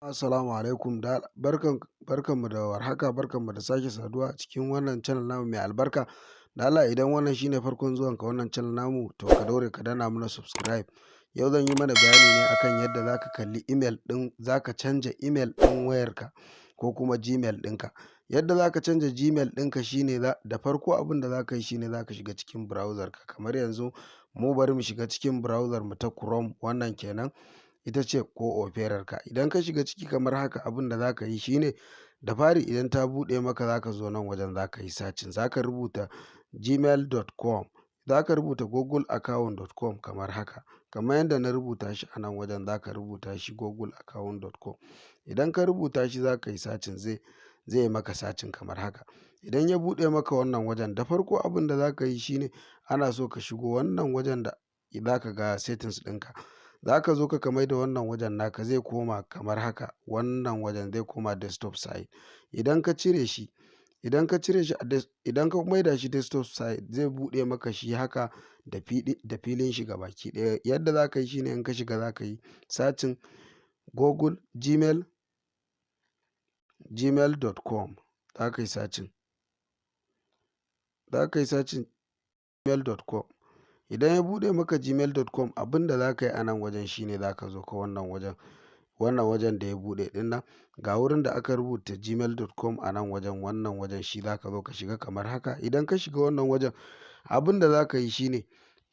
Assalamu alaikum da barkan barkanmu da warhaka, barkanmu da sake saduwa a cikin wannan channel namu mai albarka. Da Allah idan wannan shine farkon zuwanka wannan channel namu, to ka daure ka danna mana subscribe. Yau zan yi mana bayani ne akan yadda zaka kalli email ɗin, zaka canja email ɗin wayarka ko kuma Gmail ɗinka. Yadda zaka canja Gmail ɗinka shine da farko abin da zaka yi shine zaka shiga cikin browser ka. Kamar yanzu mu bari mu shiga cikin browser mu ta Chrome, wannan kenan. Ita ce ko Operar ka. Idan ka shiga ciki kamar haka, abin da zaka yi shine da fari idan ta buɗe maka, zaka zo nan wajen zaka yi searching, zaka rubuta gmail.com, zaka rubuta googleaccount.com kamar haka. Kamar yadda na rubuta shi a nan wajen, zaka rubuta shi googleaccount.com. Idan ka rubuta shi, zaka yi searching, zai maka searching kamar haka. Idan ya buɗe maka wannan wajen, da farko abin da zaka yi shine ana so ka shigo wannan wajen da zaka ga settings ɗinka. Zaka zo ka mai da wannan wajen naka zai koma kamar haka. Wannan wajen zai koma desktop site. Idan ka cire shi, idan ka cire shi a idan ka maida shi desktop site, zai buɗe maka shi haka da filin shi gabaki ɗaya. Yadda zaka yi shine in ka shiga zaka yi searching Google Gmail, gmail.com. Zaka yi searching. Zaka yi searching gmail.com. Idan ya buɗe maka gmail.com, abin da zaka yi a nan wajen shine zaka zo ka wannan wajen. Wannan wajen da ya buɗe ɗin nan, ga wurin da aka rubuta gmail.com a nan wajen, wannan wajen shi zaka zo ka shiga kamar haka. Idan ka shiga wannan wajen, abin da zaka yi shine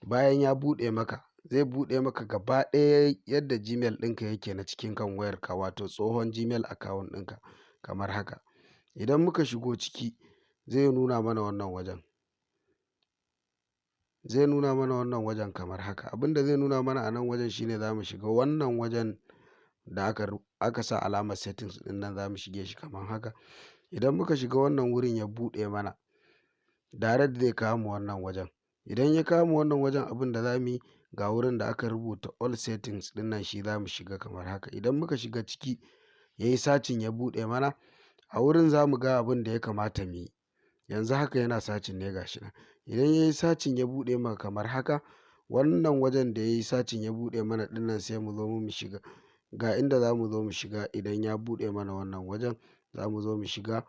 bayan ya buɗe maka, zai buɗe maka gaba ɗaya yadda Gmail ɗinka yake na cikin kan wayarka, wato tsohon Gmail account ɗinka kamar haka. Idan muka shigo ciki, zai nuna mana wannan wajen. Zai nuna mana wannan wajen kamar haka. Abin da zai nuna mana a nan wajen shine za mu shiga wannan wajen da aka sa alamar settings ɗin nan, za mu shige shi kamar haka. Idan muka shiga wannan wurin ya buɗe mana, direct zai kawo mu wannan wajen. Idan ya kawo mu wannan wajen, abin da za mu yi, ga wurin da aka rubuta all settings ɗin nan, shi za mu shiga kamar haka. Idan muka shiga ciki, ya yi searching ya buɗe mana, a wurin za mu ga abin da ya kamata mu yi. Yanzu haka yana searching ne, ga shi nan. Idan ya yi searching ya buɗe maka kamar haka, wannan wajen da ya yi searching ya buɗe mana ɗin nan, sai mu zo mu shiga. Ga inda za mu zo mu shiga. Idan ya buɗe mana wannan wajen, za mu zo mu shiga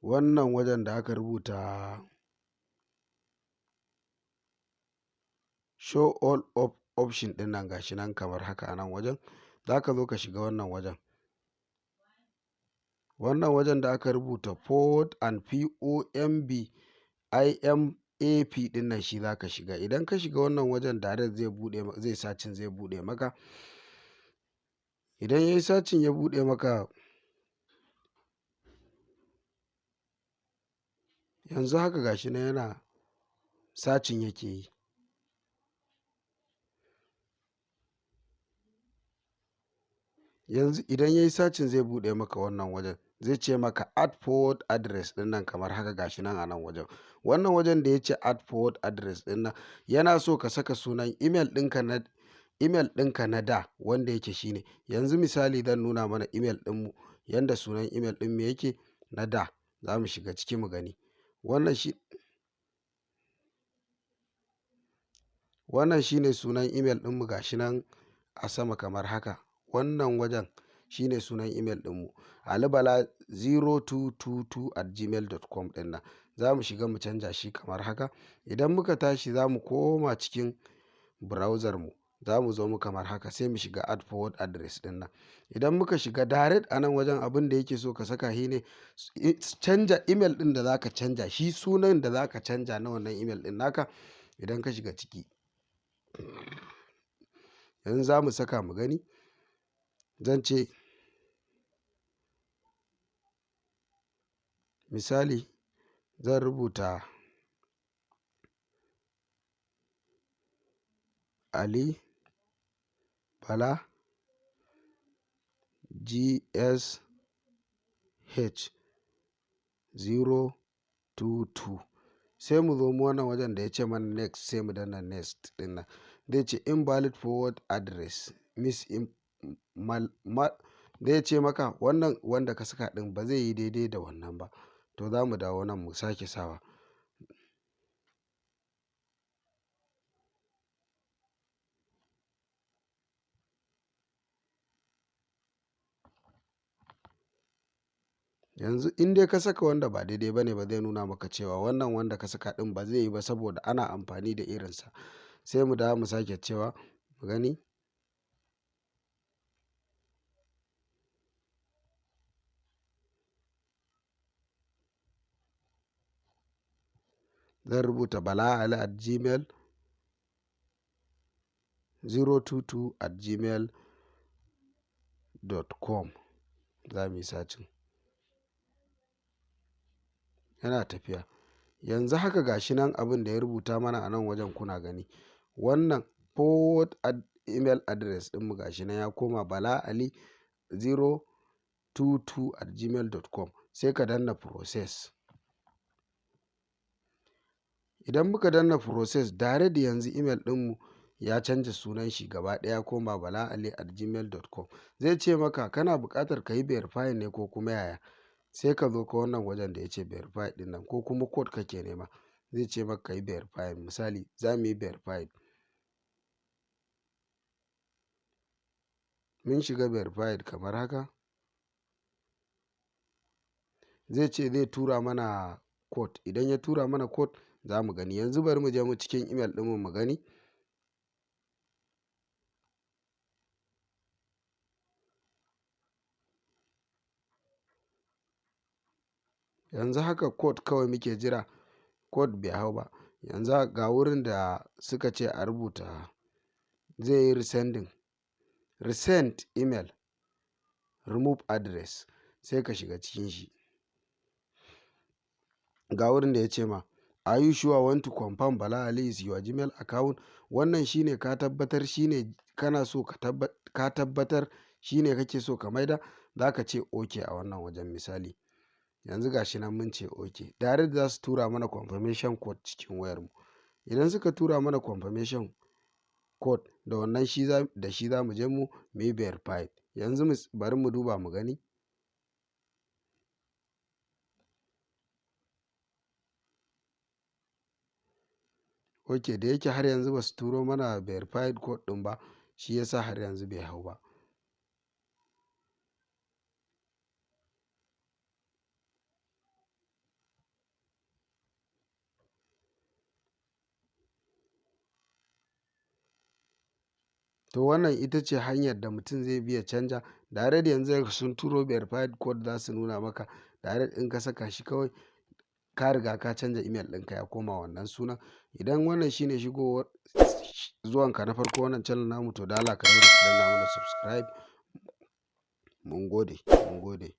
wannan wajen da aka rubuta show all option ɗin nan, ga shi nan kamar haka a nan wajen. Za ka zo ka shiga wannan wajen. Wannan wajen da aka rubuta forward and POMB IMAP ɗin nan, shi za ka shiga. Idan ka shiga wannan wajen, direct zai buɗe, zai searching, zai buɗe maka. Idan ya yi searching ya buɗe maka, yanzu haka ga shi nan yana searching yake yi. Yanzu idan ya yi searching zai buɗe maka wannan wajen. Zai ce maka add forward address ɗin nan kamar haka, ga shi nan a nan wajen. Wannan wajen da ya ce add forward address ɗin nan, yana so ka saka sunan email ɗinka na da wanda yake shine. Yanzu misali zan nuna mana email ɗinmu, yanda sunan email ɗinmu yake na da. Za mu shiga ciki mu gani. Wannan shine sunan email ɗinmu, ga shi nan a sama kamar haka. Wannan wajen shine sunan email ɗinmu, alibala0222@gmail.com ɗin nan. Za mu shiga mu canja shi kamar haka. Idan muka tashi, za mu koma cikin browser mu. Za mu zo mu kamar haka, sai mu shiga add forward address ɗin nan. Idan muka shiga direct a nan wajen, abin da yake so ka saka shi ne canja email ɗin da za ka canja shi, sunan da za ka canja na wannan email ɗin naka idan ka shiga ciki. Yanzu za mu saka mu gani. Zan ce misali zan rubuta Ali Bala GSH 022. Sai mu zo mu wannan wajen da ya ce mana next, sai mu danna next ɗin nan. Zai ce invalid forward address. Miss mal, mal, zai ce maka wannan wanda ka saka ɗin ba zai yi daidai da wannan ba. To za mu dawo nan mu sake sawa. Yanzu in dai ka saka wanda ba daidai ba ne ba, zai nuna maka cewa wannan wanda ka saka ɗin ba zai yi ba saboda ana amfani da irinsa. Sai mu dawo mu sake cewa mu gani. Zan rubuta Bala Ali at gmail 022@gmail.com. Za mu yi searching. Yana tafiya. Yanzu haka ga shi nan abin da ya rubuta mana a nan wajen kuna gani. Wannan forward email address ɗinmu ga shi nan ya koma Bala Ali 022@gmail.com. Sai ka danna process. Idan muka danna process, direct yanzu email ɗinmu ya canja sunan shi gaba ɗaya koma Bala Ali at gmail.com. Zai ce maka kana buƙatar ka yi verify ne ko kuma yaya. Sai ka zo ka wannan wajen da ya ce verify ɗin nan, ko kuma code kake nema. Zai ce maka ka yi verify. Misali, za mu yi verify. Mun shiga verified kamar haka. Zai ce zai tura mana code. Idan ya tura mana code, za mu gani. Yanzu bari mu je mu cikin email ɗinmu mu gani. Yanzu haka code kawai muke jira. Code bai hau ba. Yanzu ga wurin da suka ce a rubuta, zai yi resending. Resend email, remove address. Sai ka shiga cikin shi. Ga wurin da ya ce ma, "Are you sure want to confirm Bala Ali is your Gmail account?" Wannan shine ka tabbatar shine kana so ka tabbatar shine kake so ka maida. Za ka ce okay a wannan wajen misali. Yanzu ga shi nan mun ce okay. Direct za su tura mana confirmation code cikin wayarmu. Idan suka tura mana confirmation code, da wannan shi za, da shi za mu je mu yi verified. Yanzu bari mu duba mu gani. Ok, da yake har yanzu ba su turo mana verified code ɗin ba, shi ya sa har yanzu bai hau ba. To, wannan ita ce hanyar da mutum zai bi ya canja. Direct yanzu sun turo verified code, za su nuna maka. Direct in ka saka shi kawai, ka riga ka canja email ɗinka ya koma wannan sunan. Idan wannan shine shigowar zuwanka na farko wannan channel namu, to da Allah ka daure ka danna mana subscribe. Mun gode, mun gode.